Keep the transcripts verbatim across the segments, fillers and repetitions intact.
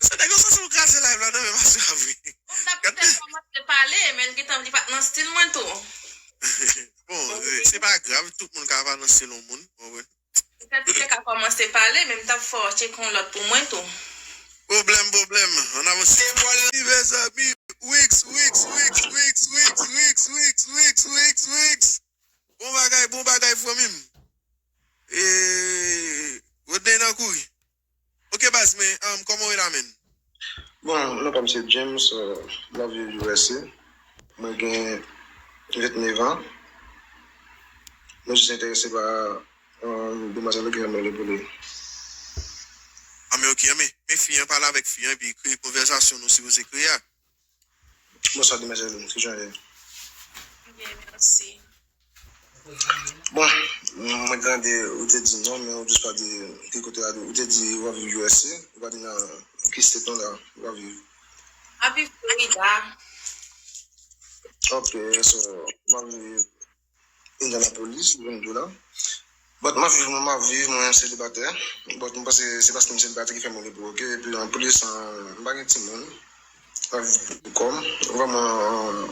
Sa nèg yo sanse w kraze live la nan men Masra vre. Bon, m t ap kite l kòmanse pale, men l gentan di pa t nan stil mwen tou. Bon, se pa grav, tout moun ka pa nan stil yon moun, w konprann? Petèt ou te ka kòmanse pale, men m t ap fè w tcheke yon lòt pou mwen tou. Pwoblèm, pwoblèm. Ann avanse. Se mwen li, mezanmi. Wix, Wix, Wix, Wix, Wix, Wix, Wix, Wix, Wix, Wix. Bon bagay, bon bagay, fanmi m. E, Rodney nan kouri. Ok, baz, men, um, kòman w ye la, menn? Bon, non pa m se James, uh, m ap viv U S A. Mwen gen vennèf an. Mwen jis enterese pa um, demwazèl ki fè mwen rele pou li. Anben, ok, anben, men fi an, pale avèk fi an, epi kreye konvèsasyon nou sipoze kreye a. Bonswa, demwazèl, kijan w ye? Byen, mèsi. Bon, mwen tande ou te di non, men ou jis pa di ki kote w ap viv. Ou te di w ap viv U S A, ou pa di nan ki state non la ou ap viv. M ap viv Florida. Ok, so, m ap viv Indianapolis, vin tou la. But m ap viv, mwen m ap viv, mwen selibatè. But m panse se paske m selibatè ki fè mwen repwoke. Epi anplis, m pa gen timoun. M ap viv pou kò m. Vrèman,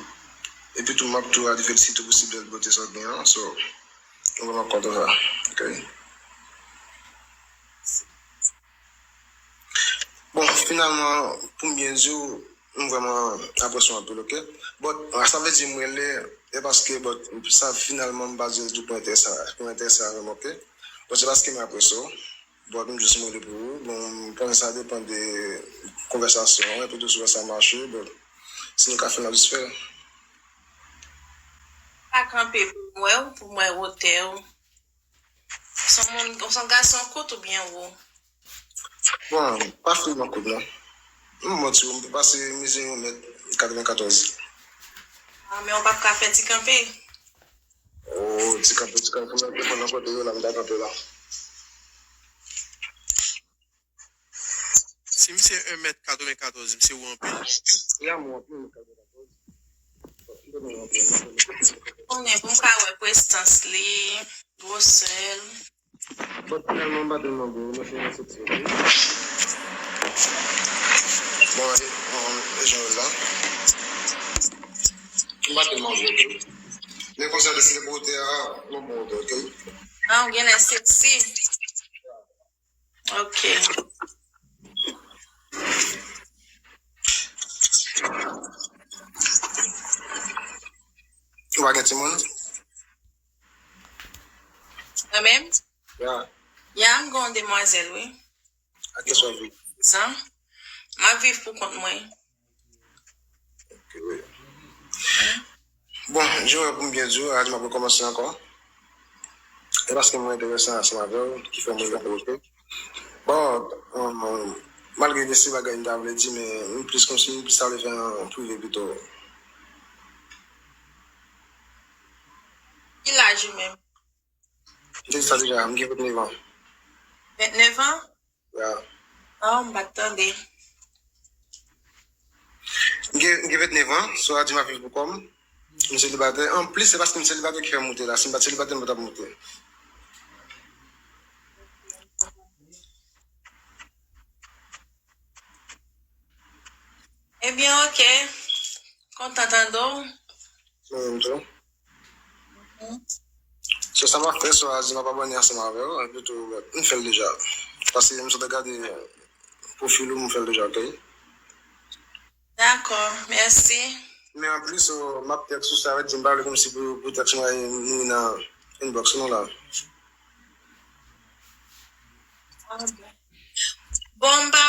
epi tou m ap tou rale felisite w pou si bèl bote sa w gen an. So, m vrèman kontan sa. Ok. Bon, finalman, pou m byen di w, m vrèman apresye w anpil, ok? But, sa vle di m rele, e paske, but, sa finalman m pa di l tou pou enterese, pou enterese avè m, ok? But, se paske m apresye w, but, m jis m rele pou ou. Bon, m konnen sa depann de konvèsasyon an, epi tou souvan sa mache, but, si nou ka fè l, n ap jis fè l. Pa kanpe pou m wè w, pou m wè wotè w. Se yon moun, se yon gason kout oubyen wo? Bon, pa friman kout non. M manti w, m pase mezi yon mèt katrevenkatòz. Ah, men w p ap ka fè ti kanpe? Oh, ti kanpe, ti kanpe, fò m depann nan kote yo la, m ta kanpe la. Si misye en mèt katrevenkatòz, misye wo anpil. Ya, m wo anpil, en mèt katrevenkatòz. M konnen anpil. Konnen pou m ka wè prestans li, gwosè l. Bon, finalman, m pa tèlman gwo, mwen se yon sèt sèt. Bon, gade, e jan yo la. M pa tèlman gwo, ok? Men konsa, de si le kote a, mwen bon, ok? Ah, ou genlè seksi. Ok. Ou pa gen timoun? Mwen menm? Ya. Ya, m gen yon demwazèl, wi. Ak kiyès w ap viv? Zan. M ap viv pou kont mwen. Bon, jan w wè pou m byen di w, a di m ap rekòmanse ankò. E paske mwen enterese ansanm avè w ki fè mwen vin pou w. Bon, malgre de se bagay m ta vle di, men m plis kòmsi m plis ta vle fè an prive pito. Ki laj ou menm? M te di sa deja, m gen vennèf an. Vennèf an? Ya. Oh, m pa t tande. M gen, m gen vennèf an, so a di m ap viv pou kò m. M selibatè. Anplis, se paske m selibatè ki fè m moute la. Si m pa t selibatè, m pa t ap moute. Ebyen, oke. Kontan tande w. Mwen menm tou. So sa m ap fè, so a di m ap abòne ansanm avè w, epi tou, m fè l deja. Paske m sot gade pwofil ou, m fè l deja, ok? Dakò, mèsi. Men anplis, so, m ap tèks ou, sa vle di m pa vle kòmsi pou, pou tèks mwen mouri nan inbox nou la. Bon, m pa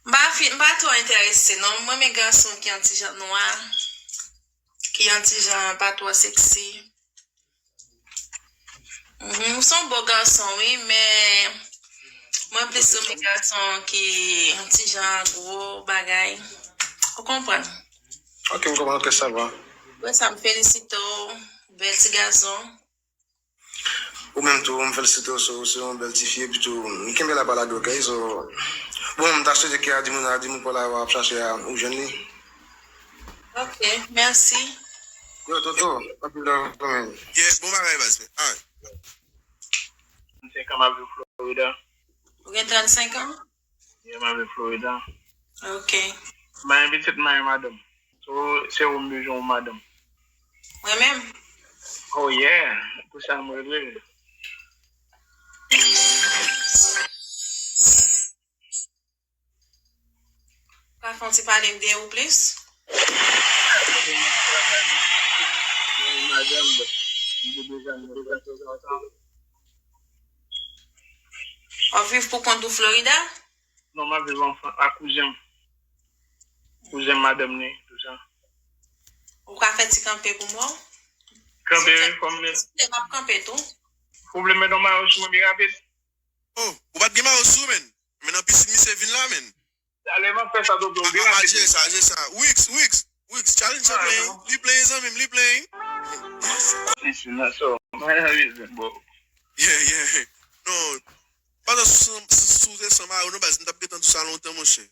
M pa fin, m pa twò enterese non. Mwen renmen gason ki yon ti jan nwa, ki yon ti jan pa twò seksi. Mhm, ou se yon bon gason wi, men mwen plis renmen gason ki yon ti jan gwo bagay. Ou konprann? Ok, m konprann, ok, sa va. Apre sa, m felisite w, bèl ti gason. Ou menm tou, m felisite w, so, ou se yon bèl tifi, epi tou, kenbe la pa lage, ok? So, bon, m ta swete ke Adimoun, Adimoun pa w la w ap chache a, ou jwenn li. Ok, mèsi. Yo, Toto, anpil love pou mwen. Yeah, bon bagay, baz. Alright. Trannsenk an, m ap viv Florida. Ou gen trannsenk an? M ap viv Florida. Ok. Mwen pitit, mwen madanm. So, se ou m bezwen, ou madanm. Mwen menm? Oh yeah, pou sa m rele. Ou ka fè yon ti pale m de ou plis? Madanm, bon, m te deja, m te deja. W ap viv pou kont ou Florida? Non, m ap viv an Fran-, ak kouzen m. Kouzen m, madanm li, tou sa. Ou ka fè ti kanpe pou mwen? Kanpe, wi, fò m. Si w vle, m ap kanpe tou. Ou vle m met yon mayo sou mwen byen rapid? Oh, ou pa t gen mayo sou ou, menn? Men nan pisin misye vin la, menn. Talè m ap fè sa, tonton, byen rapid. Al jere sa, al jere sa. Wix, Wix, Wix, challenge sa plen, li plen, zanmi m, li plen. Pisin nan, so, mwen nan rizin, bro. Yeah, yeah. Non, pandan sou, sou, sou te san mayo, non, baz, m t ap gentan di sa lontan, monchè.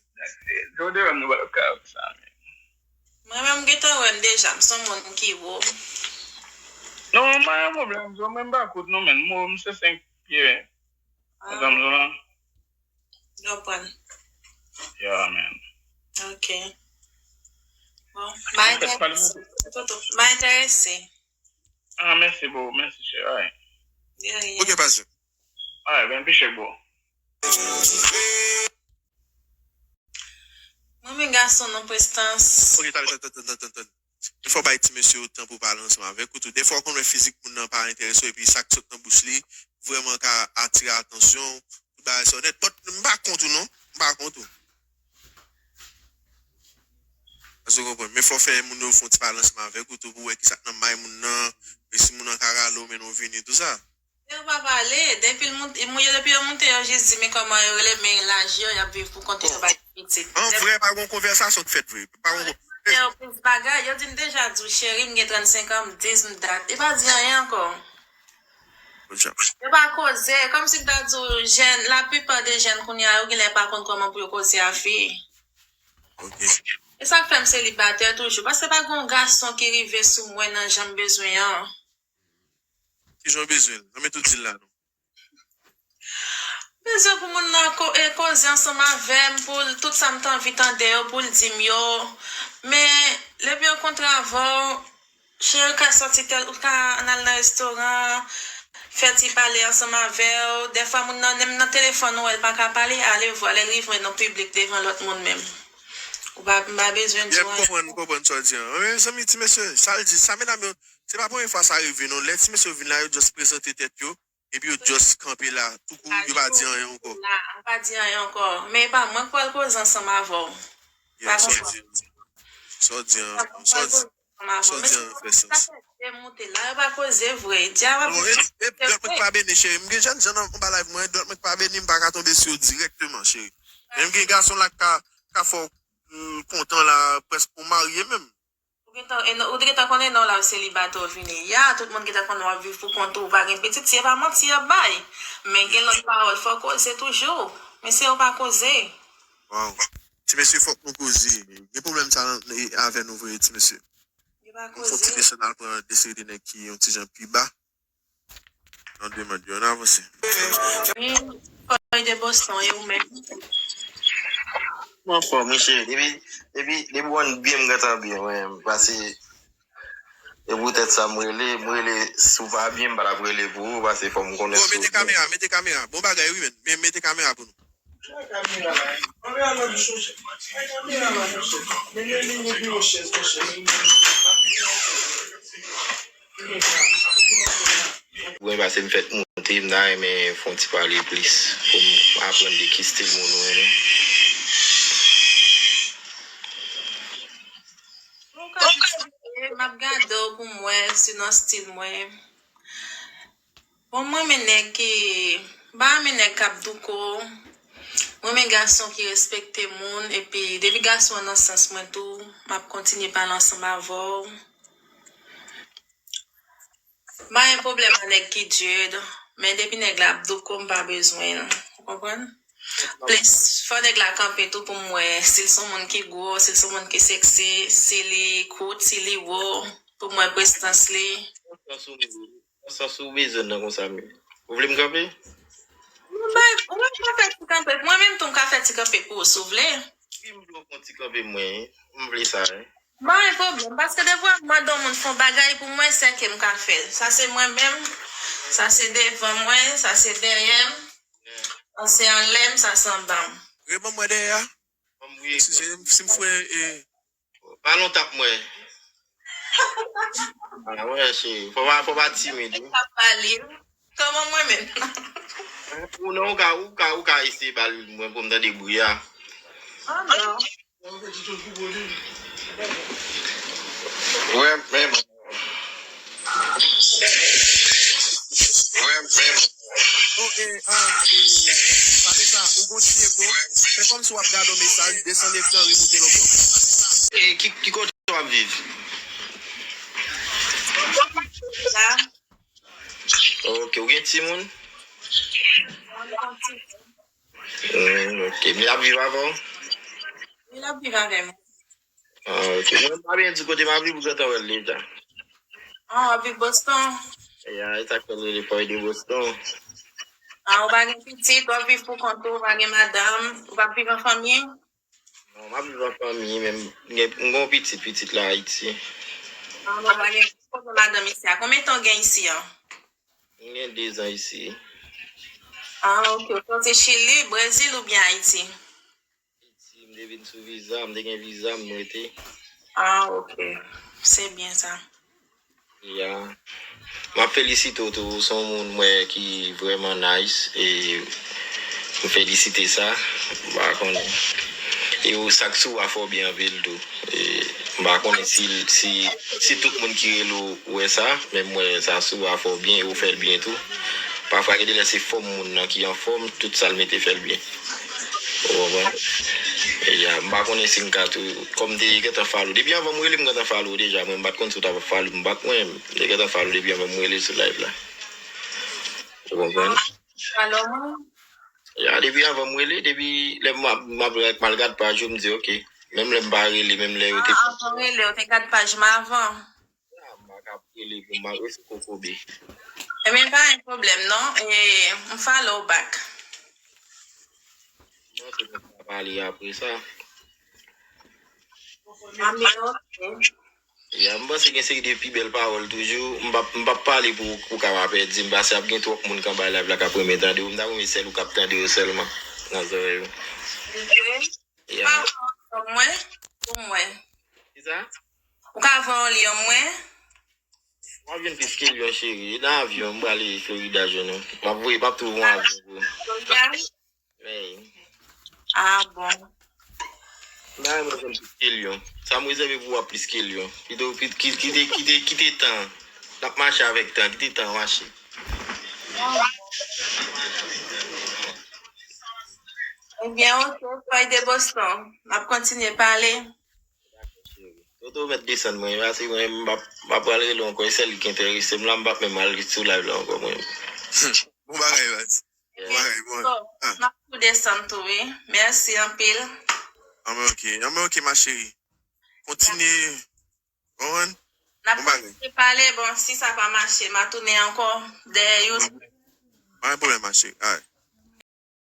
Jodi a, nou pa ka sa, men. Mwen menm, m gentan wè m deja, m se yon moun ki wo. Non, m pa gen pwoblèm, so, mwen m pa kout, non, men, m wo, m se senk pye. Ou konprann? Konprann. Yeah, man. Ok. Bon, m a enterese. Toto, m a enterese. Ah, mèsi, bro. Mèsi, cheri. Alright. De rien. Ok, pase. Alright, ben, appreciate, bro. Mwen, men gason nan prestans. Ok, talè, talè, talè, talè, talè. Fò bay ti mesye yo tan pou pale ansanm avèk ou tou. Defwa, ou konn wè fizik moun nan pa enterese w, epi sa k sot nan bouch li vrèman ka atire atansyon w, tout bagay sa nèt. But, m pa kont ou, non. M pa kont ou. Èske w konprann? Men fò w fè moun yo fè yon ti pale ansanm avèk ou tou pou w wè kisa k nan may moun nan, e si moun nan ka rale w, mennen w vini, tou sa. Yo pa pale, depi l moute, mouye depi yo moute, yo jis di, men kòman yo rele, men laj yo, y ap viv pou kont yo, yo pa gen pitit. An vrè, pa gen konvèsasyon k fèt vre. Pa gen. Yo plis bagay, yo di m deja di w, cheri, m gen trannsenk an, m dis m dat. Li pa di anyen ankò. Yo pa koze, kòmsi m ta di w, jèn, laplipa de jèn kounye a, yo genlè pa konn kòman pou yo koze a fi. Ok. E sa k fè m selibatè toujou, paske pa gen yon gason ki rive sou mwen nan jan m bezwen an. Kijan w bezwen l? Nan men tout di l la, non. Bezwen pou moun nan ko-, e koze ansanm avè m, pou l, tout sa m t anvi tande yo, pou l di m yo. Men, depi yo kontre avè w, cheri, ou ka sòti tèl, ou ka ann al nan restoran, fè ti pale ansanm avè w. Dèfwa, moun nan, menm nan telefòn, ou wè l pa ka pale, alevwa, lè l rive nan piblik, devan lòt moun menm. Ou pa, m pa bezwen di w anyen. M konprann, m konprann sa w di an. Wi, mezanmi, ti mesye, sa l di, sa medam yo, se pa premye fwa sa rive, non. Lè ti mesye yo vin la, yo just prezante tèt yo, epi yo just kanpe la, toukou, yo pa di anyen ankò. La, yo pa di anyen ankò. Men e pa mwen k pral koze ansanm avè w. Yeah, sa w di an, sa w di an, sa w di an fè sans. Demoute la, yo pa koze vre. Dyab ap. Non, e, e dwèt mwen k pa beni, cheri. M gen jèn jan nan, anba live mwen, dwèt mwen k pa beni, m pa ka tonbe sou yo dirèkteman, cheri. Men m gen gason la k ka, ka fè w, mm, kontan la, prèske ou marye menm. Ou gentan, e non, ou te gentan konnen non la w selibatè w vini. Ya, tout moun gentan konnen w ap viv pou kont ou, ou pa gen pitit, se pa manti y ap bay. Men gen lòt pawòl, fò w koze toujou. Men se yo pa koze. Waw. Ti mesye, fòk nou koze. Gen pwoblèm sa nan, e, avè nou vre, ti mesye. Yo pa koze. Fòk ti desann al pran de seri de nèg ki yon ti jan pi ba. Nan demann yo, ann avanse. Wi, kòy de Boston, e ou menm? Mwen anfòm, wi, cheri. Depi, depi, depi w ann byen, m gentan byen, wi. Pase, e poutèt sa, m rele, m rele, si w pa byen, m pa t ap rele pou ou, pase fò m konnen si w byen. Bon, mete kamera, mete kamera. Bon bagay, wi, men. Men mete kamera pou nou. Mwen pase m fèk moute, m ta renmen fè yon ti pale plis pou m aprann de ki stil moun ou renmen. M ap gade w pou m wè si nan stil mwen. Bon, mwen renmen nèg ki, m pa renmen nèg k ap douko. Mwen renmen gason ki respekte moun, epi depi gason an nan sans mwen tou, m ap kontinye pale ansanm avè w. M pa gen pwoblèm ak nèg ki dye, men depi nèg la ap douko, m pa bezwen l. Ou konprann? Plis, fò nèg la kanpe tou pou m wè si l se yon moun ki gwo, si l se yon moun ki seksi, si li kout, si li wo, pou m wè prestans li. Nan sans ou bezwen nan konsa, men. Ou vle m kanpe? Ou bay, ou wè m ka fè ti kanpe. Mwen menm tou, m ka fè ti kanpe pou ou si w vle. Wi, m vle w fè yon ti kanpe mwen, wi. M vle sa, wi. Mwen gen pwoblèm, paske de fwa m mande yon moun fè yon bagay pou mwen, se ke m ka fè l. Sa se mwen menm, sa se devan mwen, sa se dèyè m, sa se anlè m, sa se anba m. Reponn mwen dèyè a. Si m fwe e. Balon tap mwen. Ah, wè, cheri. Fò pa, fò pa timid, wi. Tap pale. Kòman mwen menm? Ou non, ou ka, ou ka, ou ka eseye pale mwen pou m tande bri a. Ah, non. Wè, men. Oh, e, um, e, Vanessa, ou gon ti eko? Fè kòmsi w ap gade yon mesaj, desann ekran, remoute l ankò. E ki, ki kote w ap viv? La. Ok, ou gen timoun? Mwen gen yon timoun. Hmm, ok. Men l ap viv avè w? Wi, l ap viv avè m. Ah, ok. Mwen pa byen di kote m ap viv, ou gentan wè l deja. Ah, w ap viv Boston? Ya, e sa k fè l rele Pòy de Boston. Ah, ou pa gen pitit, w ap viv pou kont ou, ou pa gen madanm, ou p ap viv an fanmi? Non, m ap viv an fanmi, men m gen, m gen yon pitit, pitit la Ayiti. Ah, bon, ou pa gen, ou pa gen madanm isi a. Konbyen tan w gen isi an? M gen de zan isi. Ah, ok. Ou soti Chili, Brezil oubyen Ayiti? Ayiti, m te vin sou viza, m te gen viza, m rete. Ah, ok. Se byen sa. Ya. M ap felisite w tou, ou se yon moun m wè ki vrèman nice, e m felisite sa. M pa konnen. E ou, sa k sou ou a fè w byen anpil tou. E m pa konnen si, si, si tout moun ki rele w wè sa, men m wè sa sou ou a fè w byen e ou fè l byen tou. Pafwa gen de lè se fòm moun nan ki anfòm, tout sa l mete fè l byen. Ou konprann? Ya, m pa konnen si m ka tou, kòm m te gentan follow. Depi anvan m rele m gentan follow deja, mwen m pa t konn si w t ap follow m back mwen, m te gentan follow depi anvan m rele sou live la. Ou konprann? Follow mwen? Ya, depi anvan m rele, depi lè m ap, m ap, m al gad paj ou, m di, ok. Menm lè m pa rele, menm lè yo te. Ah, anvan m rele, ou te gad paj mwen avan? Ya, m pa ka rele pou m pa resi kokobe. Ebyen, pa gen pwoblèm, non. E, m follow w back. Non, se pou m pa pale apre sa. Amè, ok. Ya, m panse gen seri de pi bèl pawòl toujou. M p ap, m p ap pale pou, pou ka pa pèdi m, paske ap gen twòp moun k anba live la k ap renmen tande w. M ta renmen sèl ou k ap tande yo sèlman nan zòrèy ou. Ok. Ya. Ou ka voye yon li mwen pou mwen? Kisa? Ou ka voye yon li mwen? M ap jwenn plis ke lyon, cheri. E nan avyon, m prale Florida jwenn ou. M ap voye, m ap twouve yon avyon pou ou. Florida? Wi. Ah bon. M ta renmen jwenn plis ke lyon. Sa m rezève pou ou a plis ke lyon. Kite, kite, kite, kite, kite tan. N ap mache avèk tan. Kite tan mache. Ebyen, ok, Pòy de Boston. N ap kontinye pale. Toto mèt desann mwen, paske mwen, m p ap, m p ap pral rele w ankò, e sèl li ki enterese m la, m p ap menm al sou live la ankò, mwen. Bon bagay, baz. Bon bagay, bon. Ah. M ap tou desann tou, wi. Mèsi anpil. Anben, ok. Anben, ok, ma chérie. Kontinye. Konprann? N ap kontinye pale, bon, si sa pa mache, m a tounen ankò dèyè yon semèn. Pa gen pwoblèm, ma chérie. Alright.